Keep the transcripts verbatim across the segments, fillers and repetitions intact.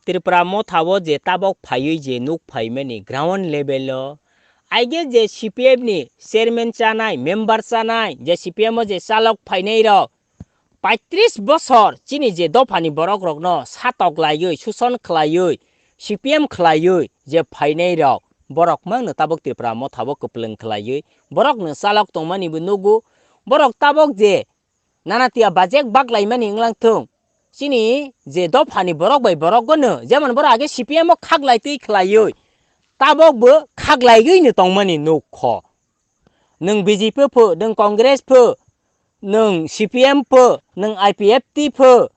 Tripura Motha o je tabok phaiwi je nuk phaimani ground level o, aige je C P M ni chairman chanai, member chanai, je C P M o je chalok phainai rok, paitris bosor chini je dophani borok rokno satok laiwi, suson khlaiwi, C P M khlaiwi je phainai rok, borok mangno tabok Tripura Motha o kwplwng khlaiwi, borokno chalok tongmani bo nugo, borok tabok je nana tiya bajek baklaimani wnglang thung. Chini je dophani borok bai borok gono, jemon borok age C P M o khaklai twi khlaiwi, tabok bo khaklaigwino tongmani nukho. Nwng B J P pho, nwng Congress pho, nwng C P M pho, nwng I P F T pho,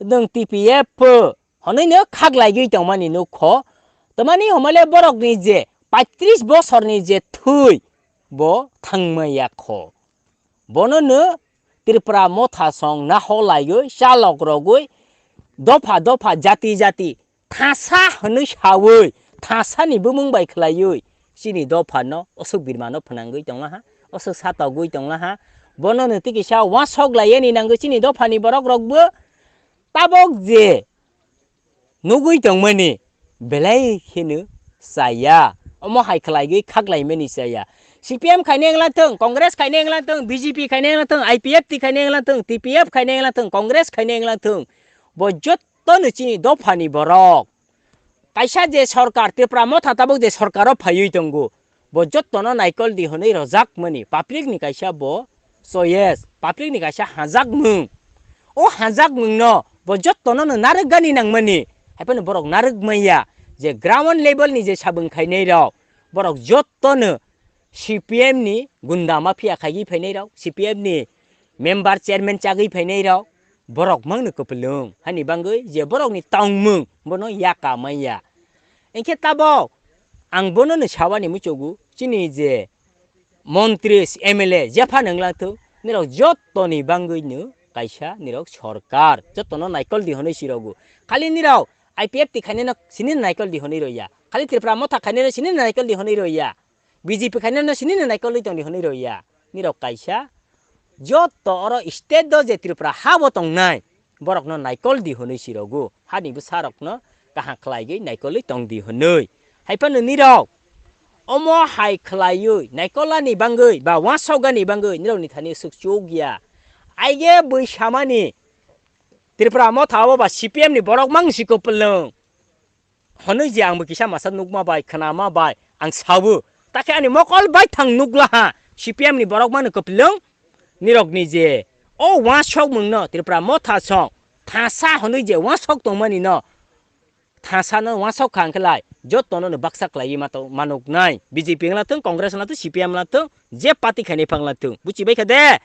nwng T P F pho, hwnwi no khaklaigwi tongmani nukho. Tamani homole borokni je paitris bosorni je thwi bo thangmaya kho. Bono no Tripura Motha song naho laiwi, chalok rogwi, dopha dopha, jati jati, thasa hwnwi sawi, thasani bumung bai khlaiwi, chini dophano Ashok Birmano phwnangwi tonglaha, Ashok satogwi tonglaha. Bono no tei kisa uansok laiyani nangwi chini dophani borok rokbo tabok je nugwi tongmani belai kheno chaya. Omo hai khlaigwi khaklaimani chaya. C P M khaina wngla thung, Congress khaina wngla thung, B J P khaina wngla thung, I P F T khaina wngla thung, T P F khaina wngla thung, Congress khaina wngla thung. Bo jotto no chini dophani borok. Kaisa je sorkar, Tripura Motha tabok je sorkaro phaiwi tongo, bo jottono naikol di hwnwi rojak mani, public ni kaisa bo choice, public ni kaisa hajakmung. O hajakmungno bo jottono no narwk gani nangmani, haiphano borok narwk manya je ground level ni je sabung khainai rok, borok jottono C P M ni gunda mafia khaigwi phainai rok, C P M ni member chairman chagwi phainai rok, borok mangno kwplwng hani bangwi je borokni tongmung bono yaka manya. Hinkhe tabok ang bono no sawani muchugo, chini je montri, M L A jephano wnglang thung, nirok jottoni bangwi no kaisa nirok sorkar, jottono naikol di hwnwi sirogo. Khali nirok I P F T khainai no sini naikol di hwnwi roya, khali Tripura Motha khainai no sini naikol di hwnwi roya, B J P khainai no sini naikol di tong di hwnwi roya. Nirok kaisa jotto oro state o je Tripura ha bo tongnai, borokno naikol di hwnwi sirogo, hani bwsarokno kaham khlaigwi naikolwi tong di hwnwi. Haiphano nirok omo hai khlaiwi naikolani bangwi ba uansokgani bangwi nirokni thani swk chuk ya. Aige bwi samani Tripura Motha o ba C P M ni borok mang si kwplwng. Hwnwi je ang bo kisa masa nukma bai, khnama bai ang sawo. Takhe ani mokol bai thang nukla ha, C P M ni borok mano kwplwng. Nirokni je o uansokmungno Tripura Motha song thasa hwnwi je uansok tongmani no, thasano uansok kha hwnkhe lai, jottono no baksa khlaiwi ma tong-, manuknai. B J P wngla thung, Congress wngla thung, C P M wngla thung, je party khainai phang wngla thung. Buchibai kha de?